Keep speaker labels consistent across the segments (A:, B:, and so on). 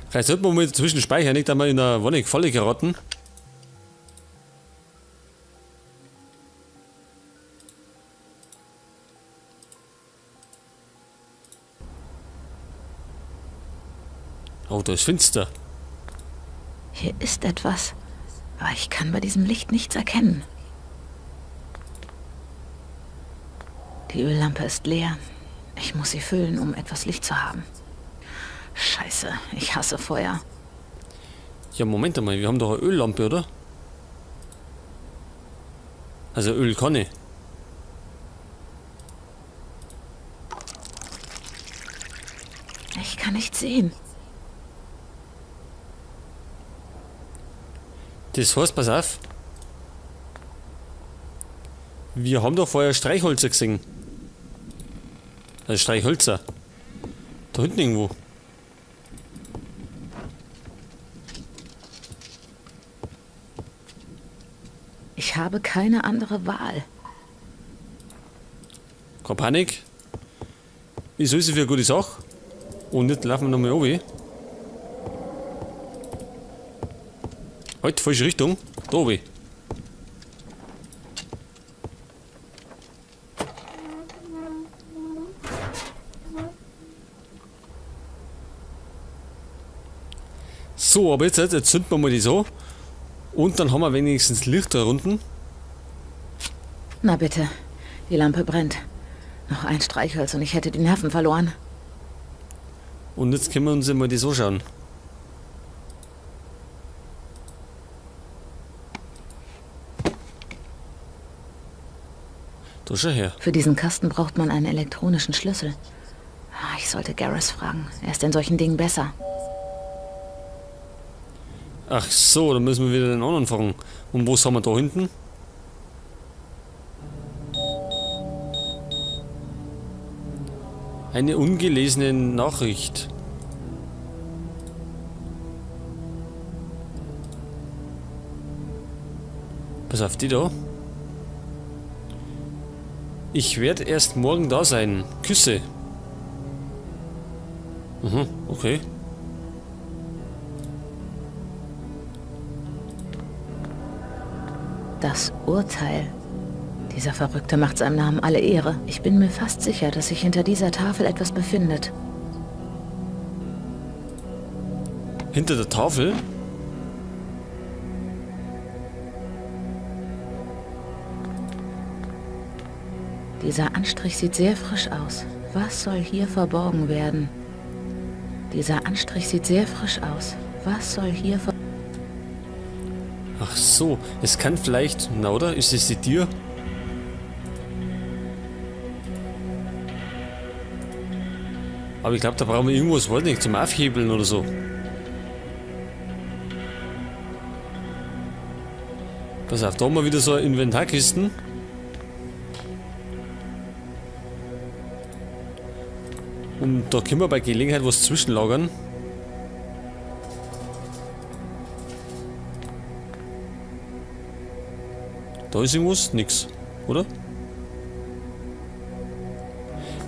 A: Vielleicht sollten wir mal dazwischen speichern, nicht einmal in der Wonne Falle geraten. Oh, da ist finster.
B: Hier ist etwas, aber ich kann bei diesem Licht nichts erkennen. Die Öllampe ist leer. Ich muss sie füllen, um etwas Licht zu haben. Scheiße, ich hasse Feuer.
A: Ja, Moment einmal, wir haben doch eine Öllampe, oder? Also Ölkanne.
B: Ich kann nichts sehen.
A: Das heißt, pass auf. Wir haben doch vorher Streichholzer gesehen. Also Streichhölzer. Da hinten irgendwo.
B: Ich habe keine andere Wahl.
A: Keine Panik. Ist alles für eine gute Sache. Und jetzt laufen wir nochmal runter. Halt, falsche Richtung. Da oben. So, aber jetzt zünden wir mal die so. Und dann haben wir wenigstens Licht da unten.
B: Na bitte, die Lampe brennt. Noch ein Streichholz und ich hätte die Nerven verloren.
A: Und jetzt können wir uns mal das anschauen. Da schau her.
B: Für diesen Kasten braucht man einen elektronischen Schlüssel. Ah, ich sollte Garrus fragen. Er ist in solchen Dingen besser.
A: Ach so, dann müssen wir wieder den anderen fragen. Und was haben wir da hinten? Eine ungelesene Nachricht. Pass auf, die da. Ich werde erst morgen da sein. Küsse. Mhm, okay.
B: Das Urteil. Dieser Verrückte macht seinem Namen alle Ehre. Ich bin mir fast sicher, dass sich hinter dieser Tafel etwas befindet.
A: Hinter der Tafel?
B: Dieser Anstrich sieht sehr frisch aus. Was soll hier verborgen werden? Dieser Anstrich sieht sehr frisch aus. Was soll hier ver-
A: Ach so, es kann vielleicht... Na oder? Ist es die Tür? Aber ich glaub, da brauchen wir irgendwas, weiß nicht, zum Aufhebeln oder so. Pass auf, da haben wir wieder so eine Inventarkisten. Und da können wir bei Gelegenheit was zwischenlagern. Da ist irgendwas? Nix, oder?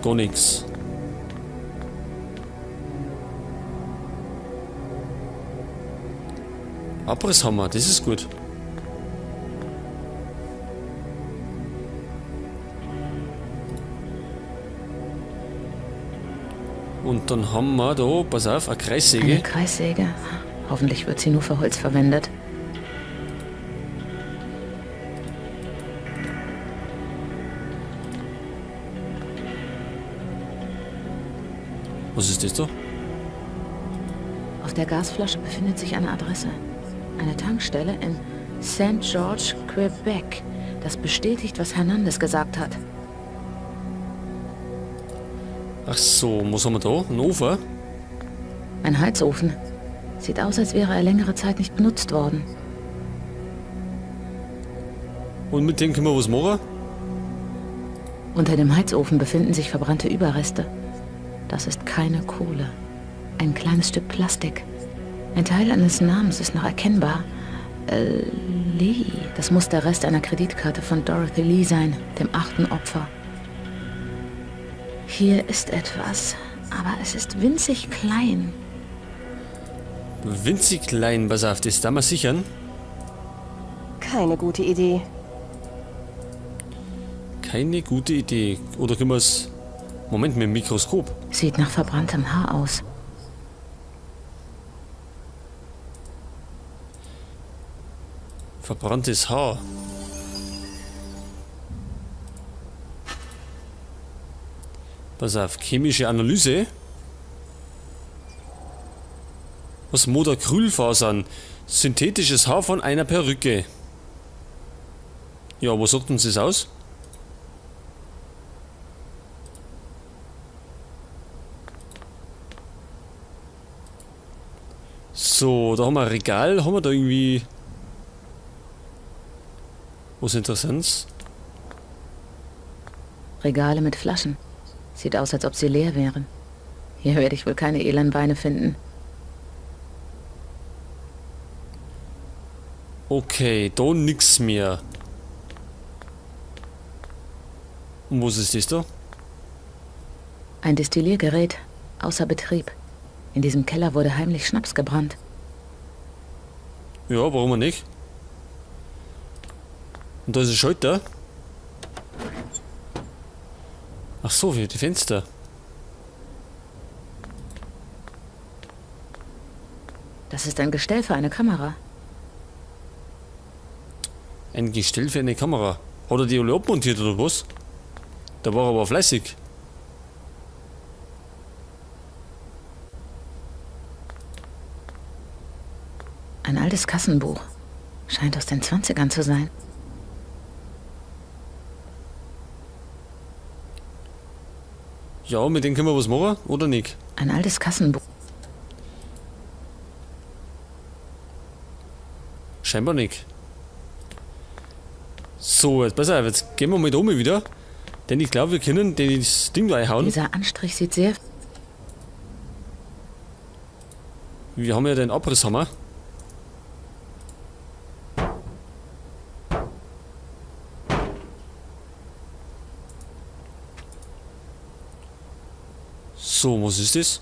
A: Gar nix. Abrisshammer, das ist gut. Und dann haben wir da, pass auf, eine Kreissäge.
B: Eine Kreissäge? Hoffentlich wird sie nur für Holz verwendet.
A: Was ist das da?
B: Auf der Gasflasche befindet sich eine Adresse. Eine Tankstelle in Saint George, Quebec. Das bestätigt, was Hernandez gesagt hat.
A: Ach so, was haben wir da? Ein Ofen?
B: Ein Heizofen. Sieht aus, als wäre er längere Zeit nicht benutzt worden.
A: Und mit dem können wir was machen?
B: Unter dem Heizofen befinden sich verbrannte Überreste. Das ist keine Kohle. Ein kleines Stück Plastik. Ein Teil eines Namens ist noch erkennbar. Lee. Das muss der Rest einer Kreditkarte von Dorothy Lee sein, dem 8. Opfer. Hier ist etwas, aber es ist winzig klein.
A: Winzig klein, pass auf, das da mal sichern.
C: Keine gute Idee.
A: Keine gute Idee. Oder können wir es... Moment, mit dem Mikroskop.
B: Sieht nach verbranntem Haar aus.
A: Verbranntes Haar. Pass auf, chemische Analyse. Was? Modacrylfasern. Synthetisches Haar von einer Perücke. Ja, was sagt uns das aus? So, da haben wir ein Regal. Haben wir da irgendwie was Interessantes?
B: Regale mit Flaschen. Sieht aus, als ob sie leer wären. Hier werde ich wohl keine Elendbeine finden.
A: Okay, da nix mehr. Und was ist das da?
B: Ein Destilliergerät, außer Betrieb. In diesem Keller wurde heimlich Schnaps gebrannt.
A: Ja, warum nicht? Und da ist ein Schalter. Ach so, für die Fenster.
B: Das ist ein Gestell für eine Kamera.
A: Ein Gestell für eine Kamera. Hat er die alle abmontiert oder was? Da war er aber fleißig.
B: Ein altes Kassenbuch. Scheint aus den 20ern zu sein.
A: Ja, mit dem können wir was machen, oder nicht?
B: Ein altes Kassenbuch.
A: Scheinbar nicht. So, jetzt pass auf, jetzt gehen wir mal da oben wieder. Denn ich glaube, wir können das Ding da reinhauen.
B: Dieser Anstrich sieht sehr...
A: Wir haben ja den Abrisshammer. So, was ist das?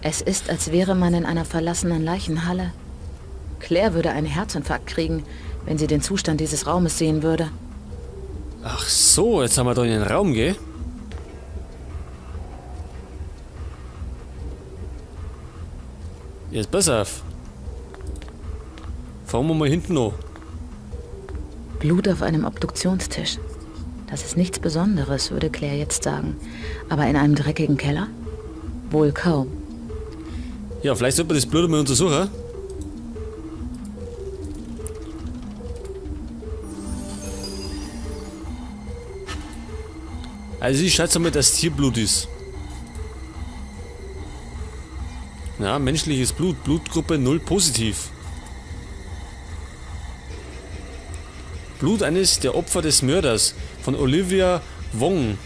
B: Es ist, als wäre man in einer verlassenen Leichenhalle. Claire würde einen Herzinfarkt kriegen, wenn sie den Zustand dieses Raumes sehen würde.
A: Ach so, jetzt haben wir da in den Raum, gell? Jetzt pass auf. Fahren wir mal hinten noch.
B: Blut auf einem Obduktionstisch. Das ist nichts Besonderes, würde Claire jetzt sagen. Aber in einem dreckigen Keller? Wohl kaum.
A: Ja, vielleicht sollte man das Blut mal untersuchen. Also ich schätze mal, dass Tierblut ist. Ja, menschliches Blut, Blutgruppe 0 positiv. Blut eines der Opfer des Mörders von Olivia Wong.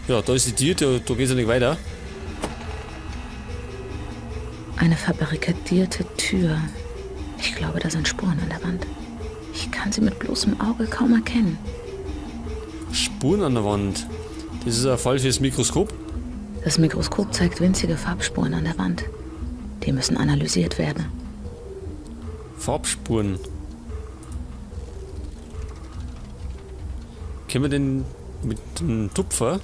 A: Ja, da ist die Tür, da geht's ja nicht weiter.
B: Eine verbarrikadierte Tür. Ich glaube, da sind Spuren an der Wand. Ich kann sie mit bloßem Auge kaum erkennen.
A: Spuren an der Wand. Das ist ein Fall fürs Mikroskop.
B: Das Mikroskop zeigt winzige Farbspuren an der Wand. Die müssen analysiert werden.
A: Farbspuren. Können wir denn mit dem Tupfer?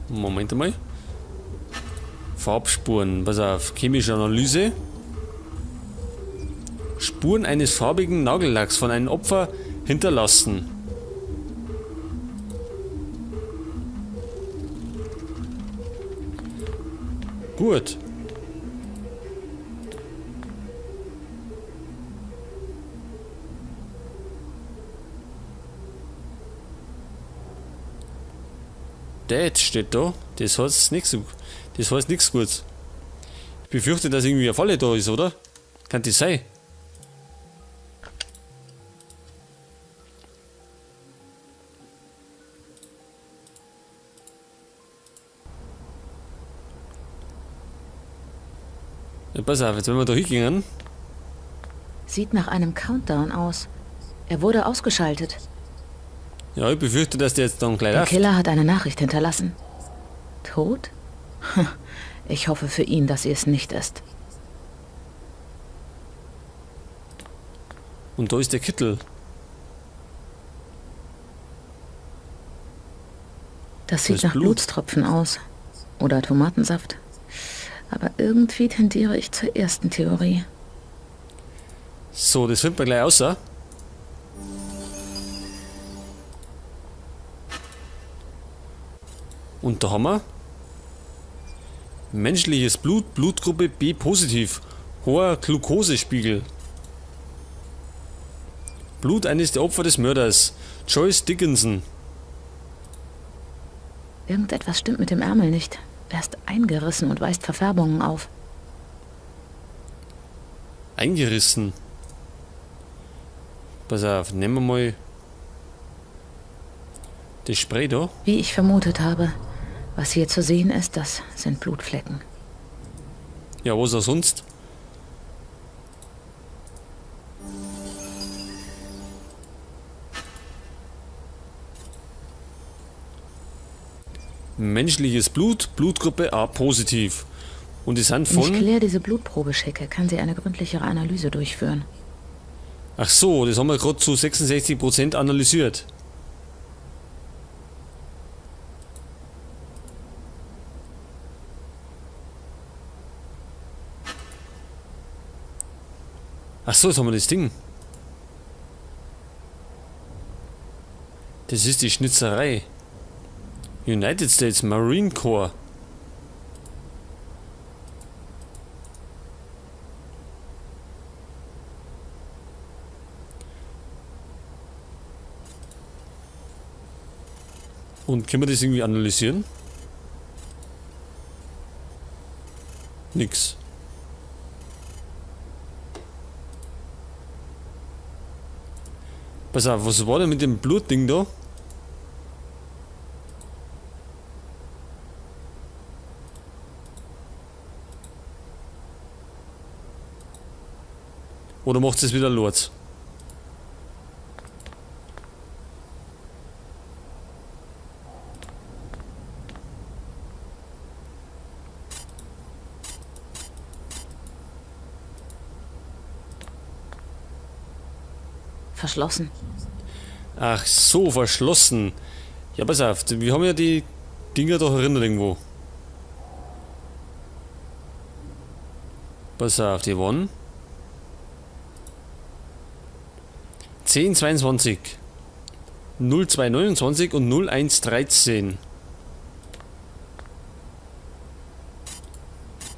A: Moment einmal. Farbspuren. Pass auf. Chemische Analyse. Spuren eines farbigen Nagellacks von einem Opfer hinterlassen. Gut. Dead steht da. Das heißt nichts so, das heißt nichts Gutes. Ich befürchte, dass irgendwie eine Falle da ist, oder? Kann das sein? Ja, pass auf, jetzt wenn wir da hingehen.
B: Sieht nach einem Countdown aus. Er wurde ausgeschaltet.
A: Ja, ich befürchte, dass der jetzt dann gleich
B: Der
A: läuft.
B: Killer hat eine Nachricht hinterlassen. Tot? Ich hoffe für ihn, dass sie es nicht ist.
A: Und da ist der Kittel.
B: Das sieht
A: ist
B: nach
A: Blut.
B: Blutstropfen aus. Oder Tomatensaft. Aber irgendwie tendiere ich zur ersten Theorie.
A: So, das findet man gleich außer. Und da haben wir menschliches Blut, Blutgruppe B positiv, hoher Glukosespiegel. Blut eines der Opfer des Mörders, Joyce Dickinson.
B: Irgendetwas stimmt mit dem Ärmel nicht. Er ist eingerissen und weist Verfärbungen auf.
A: Eingerissen. Pass auf, nehmen wir mal das Spray da.
B: Wie ich vermutet habe, was hier zu sehen ist, das sind Blutflecken.
A: Ja, was auch sonst? Menschliches Blut, Blutgruppe A positiv. Und die sind
B: Wenn ich
A: von.
B: Claire diese Blutprobe schicke, kann sie eine gründlichere Analyse durchführen.
A: Ach so, das haben wir gerade zu 66% analysiert. Ach so, jetzt haben wir das Ding. Das ist die Schnitzerei. United States Marine Corps. Und können wir das irgendwie analysieren? Nix. Pass auf, was war denn mit dem Blutding da? Oder macht es wieder Lords?
B: Verschlossen.
A: Ach so, verschlossen. Ja, pass auf, wir haben ja die Dinger da erinnert irgendwo. Pass auf, die waren 10,22, 02,29 und 01,13.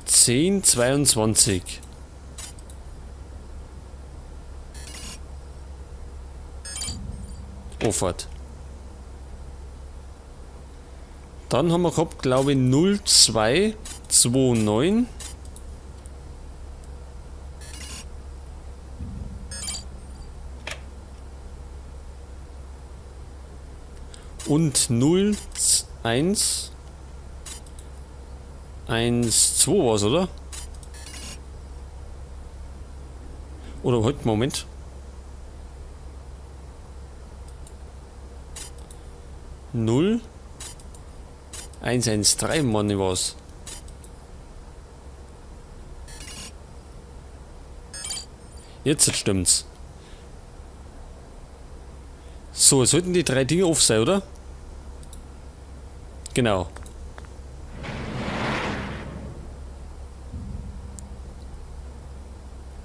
A: 10,22. Auffahrt. Dann haben wir gehabt, glaube ich, 0229. Und 01 1 2 war's, oder? Oder halt, Moment. 0 1 1 3, Mann, ich war's. Jetzt stimmt's. So, es sollten die drei Dinge off sein, oder? Genau.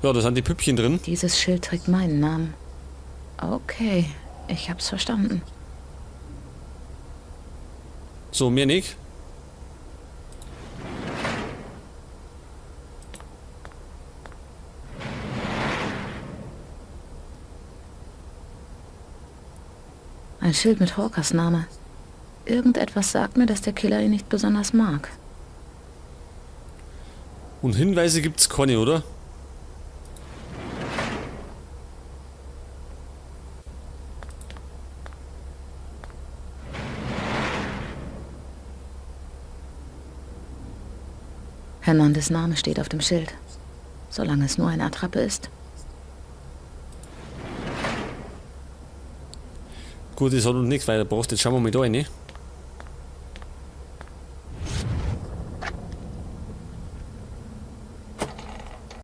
A: Ja, da sind die Püppchen drin.
B: Dieses Schild trägt meinen Namen. Okay, ich hab's verstanden.
A: So, mehr nicht.
B: Ein Schild mit Hawkers Name. Irgendetwas sagt mir, dass der Killer ihn nicht besonders mag.
A: Und Hinweise gibt's keine, oder?
B: Hernandez Name steht auf dem Schild. Solange es nur eine Attrappe ist.
A: Gut, das hat uns nichts weitergebracht. Jetzt schauen wir mal da rein.